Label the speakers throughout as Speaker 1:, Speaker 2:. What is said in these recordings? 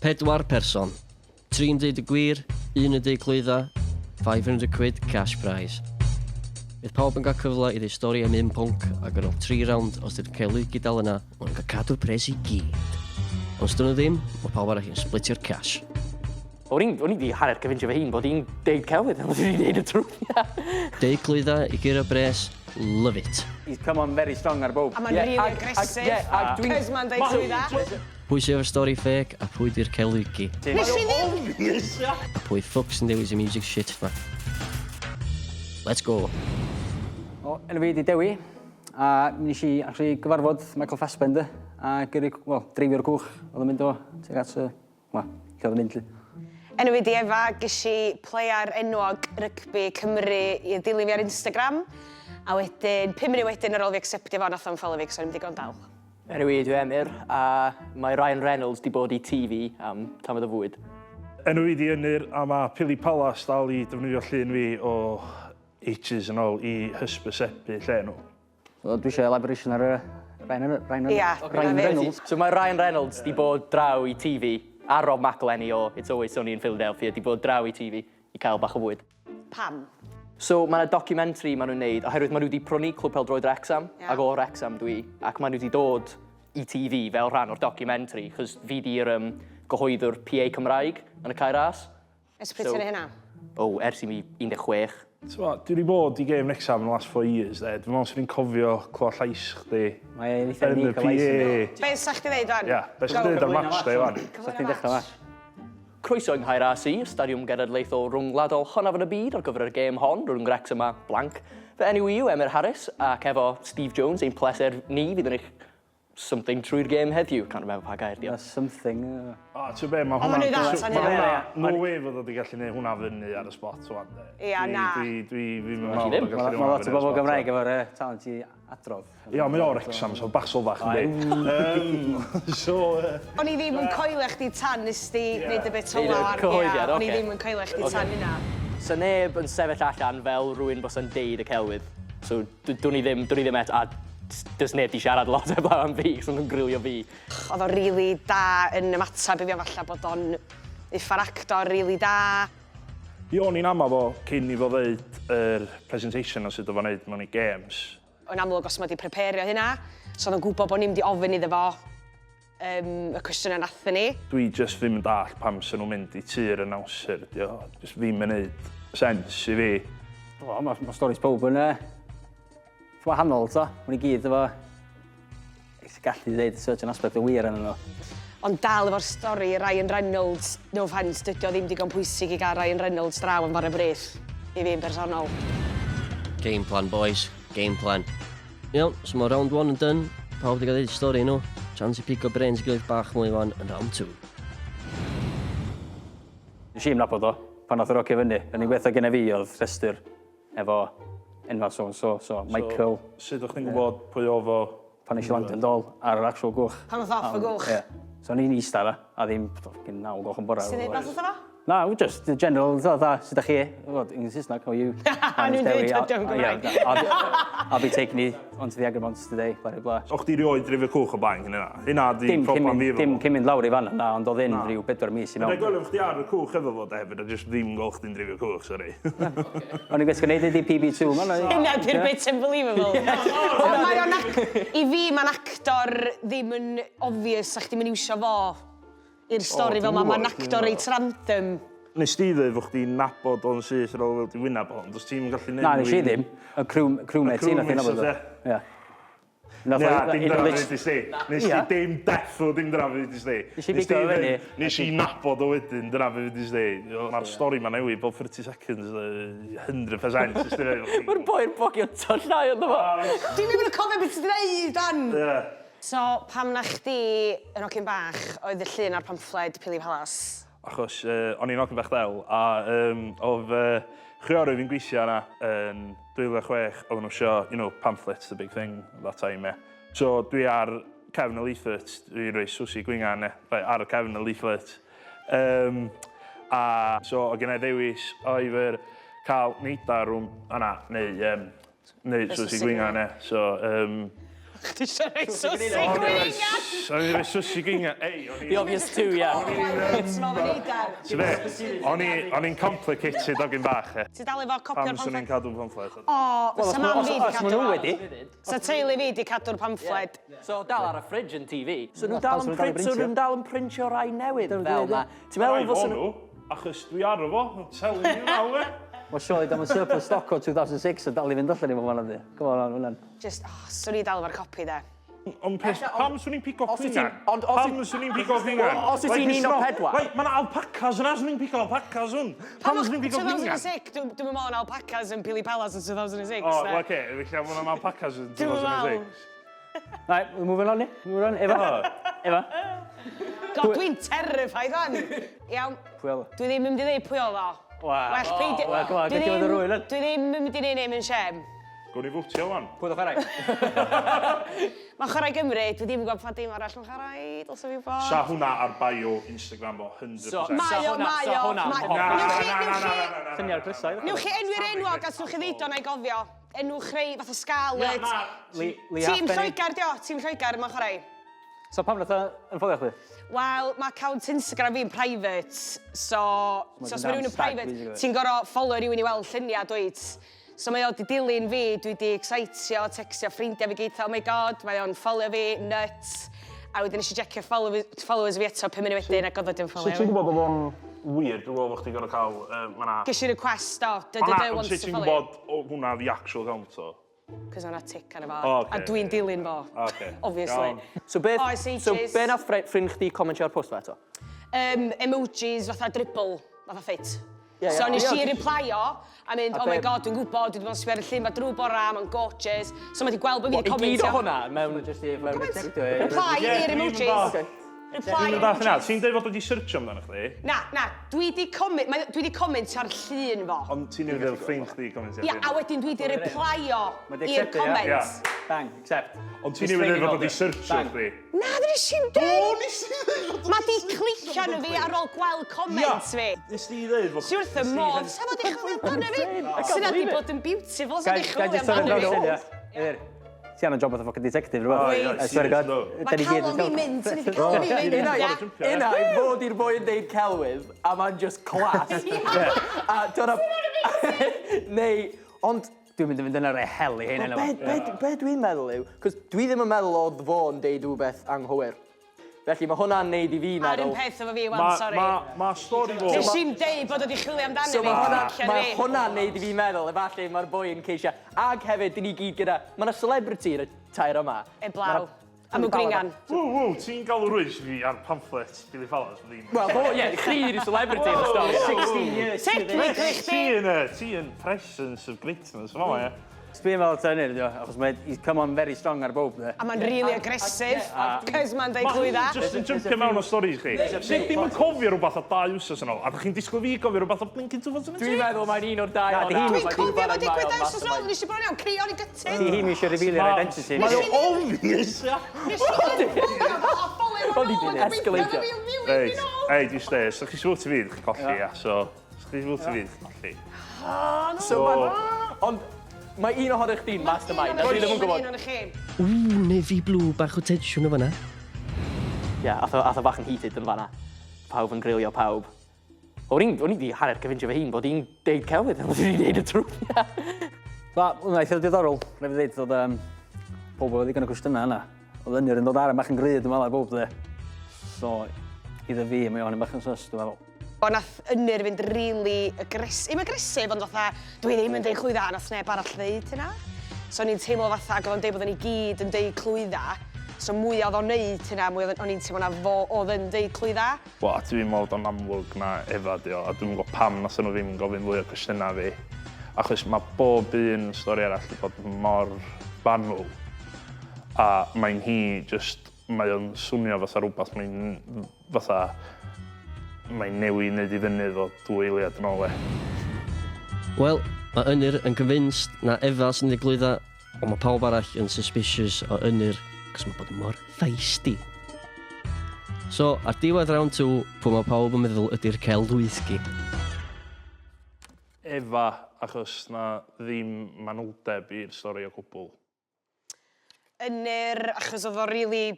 Speaker 1: Pedwar person. Tri'n deud y gwir, un yn deud clwydda, 500 quid cash prize. Bydd pawb yn cael cyfle i ddeud stori am un pwnc ac ar ôl tri rownd os dyn nhw'n cael lwc i dal yna, maen nhw'n cael cadw'r pres i gyd. Ond os dyn nhw ddim, mae pawb arall yn splitio'r cash.
Speaker 2: O'n i'n o'n i 'di hanner cyfeintio fy hun bod i'n deud celwydd ond o'n i'n deud y truth ia.
Speaker 1: Deud clwydda i guro bres, love it.
Speaker 3: He's come on very strong ar bowb.
Speaker 4: A ma'n rili aggressive.
Speaker 2: Ie ag dwi'n...
Speaker 4: Cos ma'n deud celwydda.
Speaker 1: Pwy sy efo'r stori ffêc a pwy di'r celwygi?
Speaker 4: Nes i ddim!
Speaker 1: A pwy ffwc sy'n dewis y music shit ma? Let's go!
Speaker 3: O, enw fi 'di Dewi, a nes i actually gyfarfod Michael Fassbender a gyrru, wel, dreifio'r cwch oedd yn mynd o tuag at y, wel, lle oedd yn mynd 'lly.
Speaker 4: Enw fi 'di Efa, ges i player enwog rygbi Cymru i dilyn fi ar Instagram, a wedyn pum munud wedyn ar ôl fi acceptio fo nath o unfollow fi 'cos o'n i'm digon dal.
Speaker 2: Enw i yw Emyr, a mae Ryan Reynolds 'di bod i tŷ fi am tamed o fwyd.
Speaker 5: Enw fi 'di Ynyr a mae Pili Palas dal i defnyddio llun fi o ages yn ôl i hysbysebu lle nhw.
Speaker 3: So dwi eisiau elaboration ar y Ryan, Ryan,
Speaker 4: Ia,
Speaker 3: Ryan Reynolds.
Speaker 2: So mae Ryan Reynolds 'di bod draw i tŷ fi, a Rob McElhenney o It's Always Sunny in Philadelphia 'di bod draw i tŷ fi i cael bach o fwyd.
Speaker 4: Pam?
Speaker 2: So mae 'na documentary maen nhw'n neud, oherwydd maen nhw wedi prynu Clwb Pêl-droed Wrecsam, yeah. ac o Wrecsam dwi, ac maen nhw wedi dod i TV fel rhan o'r documentary, chos fi di'r um, gyhoeddwr PA Cymraeg yn y Cae Ras.
Speaker 4: Ers pryd ti'n hynna?
Speaker 2: O, oh, ers i mi 16.
Speaker 5: T'mo, dwi wedi bod i gêm Wrecsam yn the last 4 years, de. Dwi'n meddwl swn i'n cofio clywed llais chdi.
Speaker 3: Mae'n eitha unique o lais.
Speaker 4: Be sa chdi ddeud wan?
Speaker 5: Ia, be sa chdi ddeud ar match day wan?
Speaker 3: Sa chdi'n dechrau match?
Speaker 2: Croeso yng Nghaer RC, stadiwm genedlaethol rwngwladol honnaf yn y byd ar gyfer y gêm hon rhwng Wrecsam a blank. Fy enw i yw Emyr Harris, ac efo Steve Jones, ein pleser ni fydd yn eich something trwy'r gêm heddiw. Can't remember pa gair di o.
Speaker 3: Something.
Speaker 5: O, ti'n be, mae hwnna... Mae hwnna, no way fod o wedi gallu gwneud hwnna fyny ar y spot wan, de.
Speaker 4: Ia, na.
Speaker 5: Dwi, dwi, ddim yn meddwl bod o'n gallu
Speaker 3: Mae lot o bobl Gymraeg efo'r talent i adrodd.
Speaker 5: Ia, mae o Wrecsam, so bach solfach yndi. So...
Speaker 4: O'n i ddim yn coelio chdi tan nes di wneud y bit ola ar...
Speaker 2: Cyhoeddiad,
Speaker 4: O'n i ddim yn coelio chdi tan hynna.
Speaker 2: So neb yn sefyll allan fel rhywun bysa'n deud y celwydd. So dwn i ddim, dwn i ddim et, a does neb di siarad lot heblaw am fi, so nhw'n grilio fi.
Speaker 4: Oedd o'n rili da yn ymateb i fi, ond falle bod o'n uffar actor rili da.
Speaker 5: Ie, o'n i'n ama fo cyn i fo ddeud yr presentation o sut oedd o'n neud mewn i games.
Speaker 4: Yn amlwg os mae 'di prepario hynna, so oedd o'n gwybod bod ni'n mynd i ofyn iddo fo um, y cwestiynau nathon ni.
Speaker 5: Dwi just ddim yn dallt pam sy'n nhw'n mynd i tŷ'r announcer, di o just ddim yn neud sens i fi.
Speaker 3: O, mae ma stories pawb yn wahanol, to. Mae'n i gyd efo gallu dweud certain aspect o wir yn nhw.
Speaker 4: Ond dal efo'r stori Ryan Reynolds, no offence, dydy o ddim digon pwysig i gael Ryan Reynolds draw yn fore brith, i fi'n personol.
Speaker 1: Game plan, boys. Game plan. Iawn, so mae round one yn done. Pawb wedi cael dweud stori nhw. Chance i pigo brains gilydd bach mwy wan yn round two.
Speaker 3: Nes i'm nabod o pan nath o rocio fyny. Yr unig beth oedd genna fi oedd rhestr efo enwa so and so, so Michael.
Speaker 5: So, sut o'ch chdi'n gwybod pwy oedd o?
Speaker 3: Pan nes i landio'n dol ar yr actual gwch.
Speaker 4: Pan oedd off y gwch?
Speaker 3: Ie. So o'n i'n eista 'na, a ddim fucking 9 gloch yn bora.
Speaker 4: Ti'n neud beth wrtho fo?
Speaker 3: Na, just the general, dda, sut ydych chi? Well, in Saesneg, how are you?
Speaker 4: O'n i'n dweud o dim Gymraeg.
Speaker 3: I'll be taking you onto the Egremont today, blah, blah, blah.
Speaker 5: O'ch chdi rioed dreifio cwch o blaen cyn hynna? Hynna di problem fi efo
Speaker 3: Dim cyn mynd lawr i fanna, na, ond oedd hyn rhyw 4 mis i mewn.
Speaker 5: Dwi'n gweld chdi ar y cwch efo fo, hefyd, a just ddim gweld chdi'n dreifio cwch, sorry.
Speaker 3: O'n i'n gwisgo neud ydi PB2, man.
Speaker 4: Hynna di'r bit unbelievable. Ond mae o'n I fi, mae'n actor ddim yn obvious, a chdi'n mynd iwsio fo i'r stori fel ma. Mae'n actor reit random.
Speaker 5: Nes di ddweud fod chdi'n nabod o'n syth ar ôl weld i wyneb o, ond os ti'n gallu neud...
Speaker 3: Na, nes i ddim. Y crew, crewmate i nath i nabod o. Ie.
Speaker 5: Na, dim dyna fe ddudis di. Nes di dim defo dim dyna fe ddudis di.
Speaker 3: Nes i bigo fyny.
Speaker 5: Nes i nabod o wedyn, dyna fe ddudis di. Mae'r stori ma'n newid bob 30 seconds, 100%.
Speaker 2: Mae'r boi'n bogio tyllau ynddo fo.
Speaker 4: Dwi'n mynd yn cofio beth ti'n dweud, Dan! So, pam na chdi yn hogyn bach oedd y llun ar pamffled Pili Palas?
Speaker 5: Achos o'n i'n hogyn bach del, a um, oedd chwiorydd fi'n gweithio yna yn 2006, oedden nhw isio, pamphlets, the big thing that time, yeah. So dwi ar cefn y leaflet, dwi'n rhoi Susie Gwingan, yeah, right, ar y cefn y leaflet. A so oedd gen i ddewis either cael neidar rhwng yna, neu, neu Susie Gwingan, yeah. So,
Speaker 4: Chdi eisiau rhoi swsig gwingan!
Speaker 5: O'n i'n rhoi swsig gwingan. Ei, o'n
Speaker 2: The obvious two, yeah.
Speaker 5: Ti'n be? O'n i, o'n i'n complicated ogyn bach, e.
Speaker 4: Ti dal efo copio'r
Speaker 5: Pam swn i'n cadw pamffled?
Speaker 4: O, sa mam fi 'di
Speaker 3: Os
Speaker 4: cadw
Speaker 3: maen nhw
Speaker 4: fo.
Speaker 3: wedi.
Speaker 4: Sa teulu fi 'di cadw'r pamffled.
Speaker 2: So dal ar y fridge yn TV. So nhw dal
Speaker 3: Pam
Speaker 2: yn
Speaker 3: swn nhw'n dal i
Speaker 2: print, so
Speaker 3: brintio?
Speaker 2: nhw'n dal yn printio rai newydd
Speaker 3: Dyna
Speaker 2: fel
Speaker 3: dwi'n
Speaker 2: na. Ti'n meddwl
Speaker 5: Rai fo
Speaker 2: fysa nhw...
Speaker 5: nhw, achos dwi ar fo, I'm telling you now, e.
Speaker 3: Wel, surely dam yn surplus stock o 2006 a dal i fynd allan i fo fan ydi. Come on, hwnna'n.
Speaker 4: Just, oh, swn i dal efo'r copi de.
Speaker 5: Ond peth, pam swn i'n pigo
Speaker 2: Os wyt
Speaker 5: cwingan?
Speaker 2: ti'n- ond os
Speaker 5: Pam
Speaker 2: wyt-
Speaker 5: swn i'n pigo cwingan?
Speaker 2: Os wyt ti'n
Speaker 5: Like,
Speaker 2: un o
Speaker 5: it's not-
Speaker 2: pedwar.
Speaker 5: Like, mae 'na alpacas yna, swn i'n pigo alpacas hwn. Pam swn i'n pigo cwingan?
Speaker 4: 2006, dwi'n meddwl yn alpacas yn Pili Palas yn 2006.
Speaker 5: O,
Speaker 4: de.
Speaker 5: wel, oce, felly am hwnna'n alpacas yn
Speaker 4: Dwi'm yn meddwl.
Speaker 5: 2006.
Speaker 3: Right, we're moving on ni. Moving on. Efa. Efa.
Speaker 4: God, dwi'n terrified fan. Iawn.
Speaker 3: Pwy oedd o?
Speaker 4: Dwi ddim yn mynd i ddeud pwy oedd o.
Speaker 3: Wel,
Speaker 4: Well, peidio...
Speaker 3: wel, come on,
Speaker 4: Dwi
Speaker 3: get you with the
Speaker 4: ddim-
Speaker 3: rwyl,
Speaker 4: Dwi ddim yn mynd i neud name and shame.
Speaker 5: Gwn i fwtio wan.
Speaker 3: Pwy oedd o chwarae?
Speaker 4: Mae'n chwarae Gymru, dwi ddim yn gwybod pa dim arall mae'n chwarae, dylse fi wybod.
Speaker 5: Sa hwnna ar bio Instagram fo, 100%.
Speaker 2: So-
Speaker 4: Mae o,
Speaker 2: hwnna-
Speaker 4: mae
Speaker 2: sa
Speaker 4: o.
Speaker 2: hwnna'n
Speaker 4: mae-
Speaker 2: hot.
Speaker 5: Na,
Speaker 4: Newch chi,
Speaker 5: na, na,
Speaker 4: newch
Speaker 5: na,
Speaker 4: chi,
Speaker 5: na, na, na.
Speaker 3: Lluniau'r crysau.
Speaker 4: newch chi enwi'r enwog a newch chi ddeud o na i gofio. Enw chreu fatha Scarlett.
Speaker 5: Na,
Speaker 3: Lee
Speaker 4: Tîm
Speaker 3: Halfpenny.
Speaker 4: Lloegr, dio, tîm Lloegr mae'n chwarae.
Speaker 3: So pam nath o yn ffolio chdi?
Speaker 4: Wel, mae account Instagram fi'n private, so, so os
Speaker 3: dan
Speaker 4: mae rhywun yn
Speaker 3: stag
Speaker 4: private,
Speaker 3: basically.
Speaker 4: ti'n gorfod follow rhywun i weld lluniau, dwyt. So mae o di dilyn fi, dwi di excitio, textio ffrindiau fi gyd, oh my god, mae o'n follow fi, nuts. A wedyn nes i jecio followers fi eto 5 munud wedyn ac oedd o dim
Speaker 5: Sut
Speaker 4: follow
Speaker 5: ti'n
Speaker 4: fi.
Speaker 5: gwybod bod o'n weird? Dwi'n gwybod bod chdi gorfod cael... Ma' 'na...
Speaker 4: Ges i request o, dy
Speaker 5: O
Speaker 4: dy
Speaker 5: na,
Speaker 4: dy
Speaker 5: ond
Speaker 4: wants
Speaker 5: sut
Speaker 4: to
Speaker 5: ti'n
Speaker 4: follow you.
Speaker 5: gwybod o hwnna the actual account o?
Speaker 4: Cos o'na tick arno fo.
Speaker 5: O, ocê.
Speaker 4: A dwi'n dilyn fo.
Speaker 5: Ocê.
Speaker 4: Obviously.
Speaker 5: Iawn.
Speaker 2: So beth,
Speaker 4: Oes,
Speaker 2: so
Speaker 4: ages.
Speaker 2: be nath ffrind chdi comentio ar post fe eto?
Speaker 4: Emojis fatha dribble, fatha fit.
Speaker 2: Ie,
Speaker 4: So
Speaker 2: ie.
Speaker 4: nes i
Speaker 2: Ie.
Speaker 4: replyo a mynd,
Speaker 2: A
Speaker 4: oh my
Speaker 2: be-
Speaker 4: god, dwi'n gwybod, dwi wedi bod yn sbio ar y llun ma drwy bora, mae'n gorgeous. So mae wedi gweld bod fi wedi
Speaker 2: I gyd o
Speaker 4: comentio.
Speaker 2: hwnna mewn...
Speaker 3: Just i
Speaker 4: Comment.
Speaker 3: Reply.
Speaker 4: Reply
Speaker 5: Ie,
Speaker 4: i'r
Speaker 5: dwi'm yn
Speaker 4: emojis.
Speaker 5: dallt.
Speaker 4: Reply
Speaker 5: Dwi'n
Speaker 4: i'r
Speaker 5: mynd allan na.
Speaker 4: emojis.
Speaker 5: Ti'n deud fod wedi searchio amdano chdi?
Speaker 4: Na, na, dwi di comment, mae- dwi di comentio ar llun fo.
Speaker 5: Ond ti'n newydd ddeud ffrind chdi comentio.
Speaker 4: Ia, a wedyn dwi di replyo
Speaker 3: Mae 'di
Speaker 4: i'r
Speaker 3: acceptio, ie?
Speaker 4: comment.
Speaker 5: Ie.
Speaker 3: Bang, accept.
Speaker 5: Ond ti'n newydd ddeud fod wedi searchio
Speaker 3: Bang.
Speaker 5: chdi.
Speaker 4: Na, dwi nes i'n deud.
Speaker 5: nes i ddeud fod
Speaker 4: Mae di clicio arno fi ar ôl gweld comment fi.
Speaker 5: Nes di ddeud fod...
Speaker 4: Si wrth y modd, sa fo di chwilio amdano fi? Sy'n di bod yn beautiful, sa di
Speaker 3: Gai
Speaker 4: chwilio
Speaker 3: just torri'r
Speaker 4: amdano
Speaker 3: fewn
Speaker 4: fi.
Speaker 3: ie? Ydyr. Ti angen job fatha fucking detective, rhywbeth.
Speaker 5: Oh, ie,
Speaker 3: I swear to God.
Speaker 5: no.
Speaker 4: Mae
Speaker 3: Da ni gyd yn
Speaker 4: calon fi'n mynd, sy'n calon fi'n mynd.
Speaker 2: Una,
Speaker 4: ia.
Speaker 2: una i fod i'r boi yn deud celwydd, a mae'n just class. A dyna... Neu, ond
Speaker 3: Dwi'n mynd i fynd yn yr hell i hyn
Speaker 2: Be, be, be dwi'n meddwl yw, cos dwi ddim yn meddwl oedd fo'n deud rhywbeth anghywir. Felly mae hwnna'n neud i fi
Speaker 4: A'r un
Speaker 2: meddwl...
Speaker 4: peth efo fi,
Speaker 5: Ma,
Speaker 4: wan, sorry.
Speaker 5: ma, ma stori fo...
Speaker 4: Nes i'n deud bod o di chwilio amdano
Speaker 2: So
Speaker 4: fi,
Speaker 2: mae hwnna,
Speaker 4: clicio
Speaker 2: ma
Speaker 4: fi.
Speaker 2: hwnna'n neud i fi meddwl, efallai mae'r boi yn ceisio. Ag hefyd, dyn ni gyd gyda... Mae yna celebrity yn y tair yma.
Speaker 4: Eblaw. Am y gringan.
Speaker 5: Ww, ww, ti'n galw rwy'n fi ar pamphlet Billy Fallas, ddim.
Speaker 2: Wel, fo, ie, chdi yw'r celebrity yn y stori.
Speaker 3: 16 years.
Speaker 4: Technically,
Speaker 5: Ti
Speaker 4: chdi.
Speaker 5: yn, ti yn presence of greatness, fel yma, ie.
Speaker 3: Dwi'n meddwl ta hynny, ydi o, achos mae he's come on very strong ar bob, de.
Speaker 4: A mae'n really aggressive, cos mae'n deud
Speaker 5: Mae
Speaker 4: clwydda.
Speaker 5: just yn jumpio mewn o stories chi. Sut ddim yn cofio rhywbeth o 2 wsos yn ôl, a dych chi'n disgwyl fi gofio rhywbeth o blinking 2002?
Speaker 2: Dwi'n meddwl mae'n un o'r dau
Speaker 3: Na,
Speaker 2: o'na.
Speaker 3: di hi'n-
Speaker 4: Dwi'n cofio fod digwydd 2 wsos nôl, nes i bron iawn, crio o'n i gutted.
Speaker 3: Ti hi'n eisiau reveal your identity.
Speaker 5: Mae o obvious, ia.
Speaker 4: Nes i ddim cofio fo, a follow
Speaker 2: Ond i
Speaker 4: fo
Speaker 2: dyn
Speaker 4: nôl, a gobeithio
Speaker 2: escalatio.
Speaker 4: iddo fi
Speaker 5: Reit,
Speaker 4: nôl.
Speaker 5: ei, dwi'n stay, os ydych chi sbwt i fi, ydych chi'n colli, ia, so... Os ydych chi sbwt i fi, ydych chi'n colli.
Speaker 2: So, ma- Ond mae un ohonych chdi'n mastermind, a dwi ddim yn gwybod.
Speaker 4: Un o'n chi.
Speaker 1: Ww, navy blue bach o tensiwn o fanna.
Speaker 2: Ie, ath o, ath o bach yn heated yn fanna. Pawb yn grilio pawb. O'n i di hanner cyfeindio fy hun bod i'n deud celwydd, ond dwi'n deud y trwth.
Speaker 3: Ba, hwnna eitha diddorol. Rhaid fi ddeud, oedd pobl wedi gynnu cwestiynau yna. Oedd Ynyr yn dod ar yn bach yn gryf, dwi'n meddwl, ar bob, de. So, iddo fi, mae o'n bach yn sus, dwi'n meddwl.
Speaker 4: O, nath Ynyr fynd really aggressive, ddim aggressive, ond fatha, dwi ddim yn deud clwydda, a nath neb arall ddeud hynna. So o'n i'n teimlo fatha, ac oedd o'n deud bod ni gyd yn deud clwydda. So mwy oedd o'n neud hynna, mwy oedd o'n i'n teimlo na fo oedd yn deud clwydda.
Speaker 5: Wel, dwi'n meddwl o'n amlwg na Efa di o, a dwi'n gwybod pam nath nhw ddim yn gofyn fwy o cwestiynau fi. Achos mae bob un stori arall wedi bod mor fanwl. A mae'n hi just, mae o'n swnio fatha rhywbeth, mae'n fatha, mae'n newid wneud i fyny fo 2 eiliad yn ôl e.
Speaker 1: Wel, mae Ynyr yn convinced na Efa sy'n deud glwydda, ond mae pawb arall yn suspicious o Ynyr, cos mae bod mor feisty. So, ar diwedd round 2, pwy mae pawb yn meddwl ydy'r celwyddgi?
Speaker 5: Efa, achos na ddim manyldeb i'r stori o gwbl.
Speaker 4: Ynyr, achos oedd o really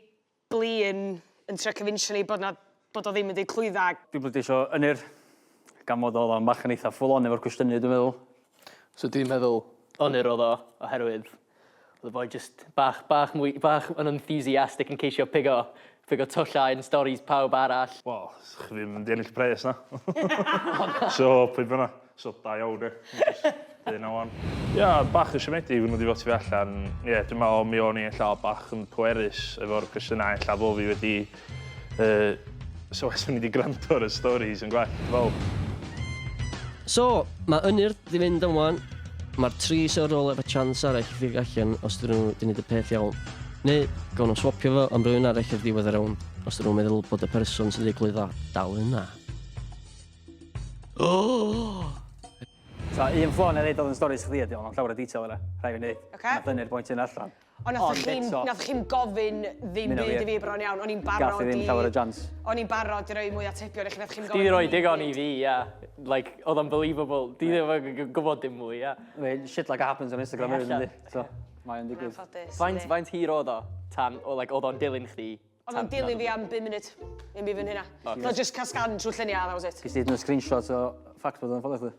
Speaker 4: blin yn trio convincio ni bod, na, bod o ddim yn deud clwydda.
Speaker 3: Dwi'n bleidleisio Ynyr, gan fod oedd o'n bach yn eitha full on efo'r cwestiynu, dwi'n meddwl.
Speaker 2: So dwi'n meddwl Ynyr oedd o, oherwydd oedd y boi just bach, bach mwy, bach yn enthusiastic yn ceisio pigo, pigo tyllau yn stories pawb arall.
Speaker 5: Wel, chi ddim yn di ennill pres na. So, pwy bynnag. So, da iawn, e. Dyn o wan. Ia, bach yn siomedig fod nhw wedi fod fi allan. Ie, yeah, dwi'n meddwl mi o'n i ella bach yn pwerus efo'r cwestiynau ella bo fi wedi... So, os o'n i wedi gwrando ar y stories yn gwell, dwi'n meddwl.
Speaker 1: So, mae Ynyr di fynd am wan. Mae'r tri sy'n ar ôl efo chance arall i ffigro allan os dyn nhw wedi gwneud y peth iawn. Neu, gawn nhw swapio fo am rywun arall ar ddiwedd y rownd, os dyn nhw'n meddwl bod y person sy'n dweud clwydda dal yna. Oh!
Speaker 3: So, un ffôn na ddeud oedd yn stories chdi ydi, ond llawer o detail yna, rhaid fi wneud.
Speaker 4: Ocê.
Speaker 3: Nath dynnu'r bwynt yna allan.
Speaker 4: Ond nathoch chi'm, nathoch chi'm gofyn ddim
Speaker 3: Mynd o
Speaker 4: byd
Speaker 3: wir.
Speaker 4: i fi bron iawn. O'n i'n barod
Speaker 3: Gath i ddim llawer o chance.
Speaker 4: O'n i'n barod i roi mwy o atebion i chi, nathoch chi'm gofyn
Speaker 2: Di di roi
Speaker 4: ddim
Speaker 2: digon i
Speaker 4: byd.
Speaker 2: fi, ia. Like, oedd o'n believable. Di ddim yn gwybod dim mwy, ia.
Speaker 3: I mean, shit like happens on Instagram
Speaker 2: Ie,
Speaker 3: hefyd,
Speaker 2: allan.
Speaker 3: yndi? So, mae o'n digwydd.
Speaker 4: Anffodus,
Speaker 2: Faint,
Speaker 4: yndi.
Speaker 2: faint hir oedd o tan, o, like, oedd o'n dilyn chdi?
Speaker 4: Oedd o'n dilyn fi am 5 munud. Ddim byd fy hynna. Oedd o just cael sgan trwy lluniau, that was it.
Speaker 3: Ges di hyd yn oed screenshot o ffact bod o'n ffolio chdi?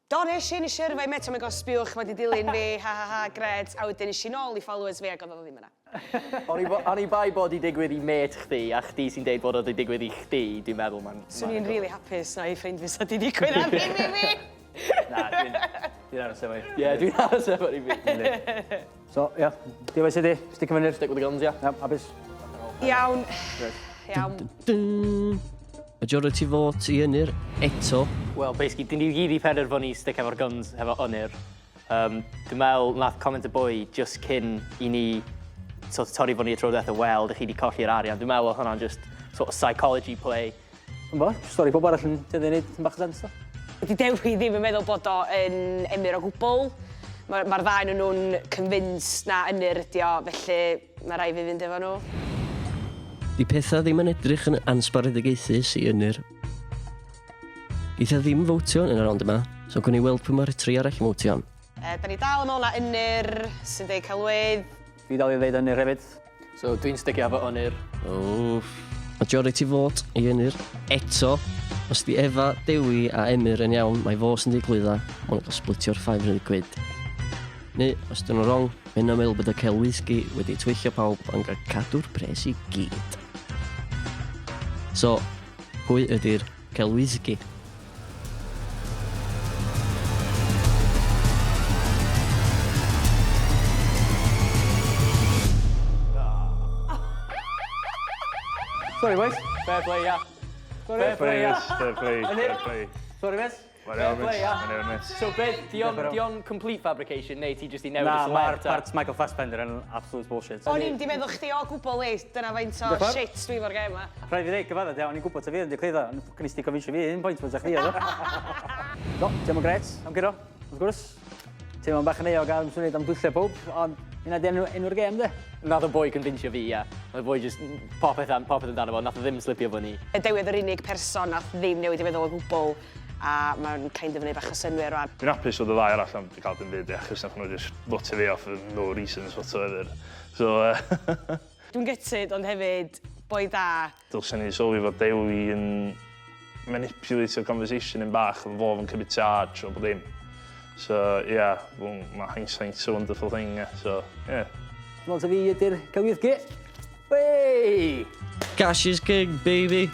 Speaker 4: Do, nes i, nes i yrfa i met, oh my god, sbiwch, mae di dilyn fi, ha ha ha, gret. A wedyn nes i nôl i followers fi ac oedd o ddim yna.
Speaker 2: Oni bai bod i digwydd i mate chdi, a chdi sy'n deud bod o di digwydd i chdi, dwi'n meddwl mae'n...
Speaker 4: Swn i'n really hapus na i ffrind fi sa di digwydd a ddim i fi.
Speaker 3: Na, dwi'n dwi'n aros efo i.
Speaker 2: Ie, dwi'n aros efo i fi.
Speaker 3: So, ia, diolch i ti, stick fyny.
Speaker 2: Stick with the guns, ia.
Speaker 3: Ia, hapus.
Speaker 4: Iawn. Iawn.
Speaker 1: Dun. Majority vote i Ynyr eto.
Speaker 2: Wel, basically, dyn ni gyd i penderfynu stick efo'r guns hefo Ynyr. Dwi'n meddwl nath comment y boi just cyn i ni sort of torri fyny y tro diwetha, wel, dych chi wedi colli'r arian. Dwi'n meddwl oedd hwnna'n just sort of psychology play.
Speaker 3: Ynddo, stori pob arall yn tueddu i wneud yn bach o sens, do.
Speaker 4: Di Dewi ddim yn meddwl bod o yn Emyr o gwbl. Mae'r ma ddau nhw nhw'n convinced na Ynyr ydi o, felly mae rhaid fi fynd efo nhw.
Speaker 1: Di pethau ddim yn edrych yn ansbaredigaethus i Ynyr. Geith e ddim fowtio yn y rownd yma, so gwn i weld pwy mae'r tri arall yn fowtio am.
Speaker 4: E, da ni dal yn meddwl na Ynyr sy'n deud celwydd.
Speaker 3: Fi dal i ddeud Ynyr hefyd.
Speaker 2: So dwi'n sticio efo Ynyr.
Speaker 1: Wff. Majority vote i Ynyr. Eto, os di Efa, Dewi a Emyr yn iawn, mae fo sy'n deud clwydda, maen nhw'n cael splitio'r 500 quid. Neu, os dyn nhw'n wrong, mae hynna'n meddwl bod y celwyddgi wedi twyllo pawb yn cael cadw'r pres i gyd. So, pwy ydy'r celwyddgi?
Speaker 3: Sorry, boys.
Speaker 2: Fair play, ia.
Speaker 5: Fair play, miss. Fair play, fair play.
Speaker 3: Sorry, miss.
Speaker 5: Mae'n iawn, miss.
Speaker 2: play, ia.
Speaker 5: Mae'n iawn, miss.
Speaker 2: So beth, di o'n,
Speaker 3: Diolch yn
Speaker 2: di o'n complete fabrication, neu ti jyst i newid
Speaker 3: Na,
Speaker 2: y
Speaker 3: mae'r
Speaker 2: celeb ta?
Speaker 3: part Michael Fassbender yn absolute bullshit.
Speaker 4: O'n i'n di meddwl chdi o gwbl i, dyna faint o
Speaker 3: Diolch yn fawr.
Speaker 4: shit dwi fo'r gêm yma.
Speaker 3: Rhaid fi ddeud cyfadda, de, o'n i'n gwybod ta fi yn declydda, ond ffwcin i convinsio fi un pwynt bod chdi oedd o. Do, teimlo'n gret, am guro, wrth gwrs. Teimlo'n bach yn euog am swn am dwyllau pob, ond hynna di enw, enw'r gêm, de.
Speaker 2: Nath y boi convincio fi, ia. Nath y boi just popeth, am, popeth amdano fo, nath o ddim slipio fyny.
Speaker 4: Y Dewi oedd yr unig person nath ddim newid i feddwl o gwbl, a mae'n kind of wneud bach o synnwyr rwan.
Speaker 5: Dwi'n hapus oedd y ddau arall am wedi cael dim byd, ie, achos nath nhw just votio fi off for no reasons whatsoever. So,
Speaker 4: Dwi'n gutted, ond hefyd, boi da.
Speaker 5: Dylsen ni sylwi fod Dewi yn manipulate conversation yn bach, oedd fo yn cymryd charge o bod dim. So, yeah, well, mae hindsight's a wonderful thing, yeah. So, yeah.
Speaker 3: Dwi'n meddwl ta fi ydy'r celwyddgi. Wey!
Speaker 1: Cash is king, baby!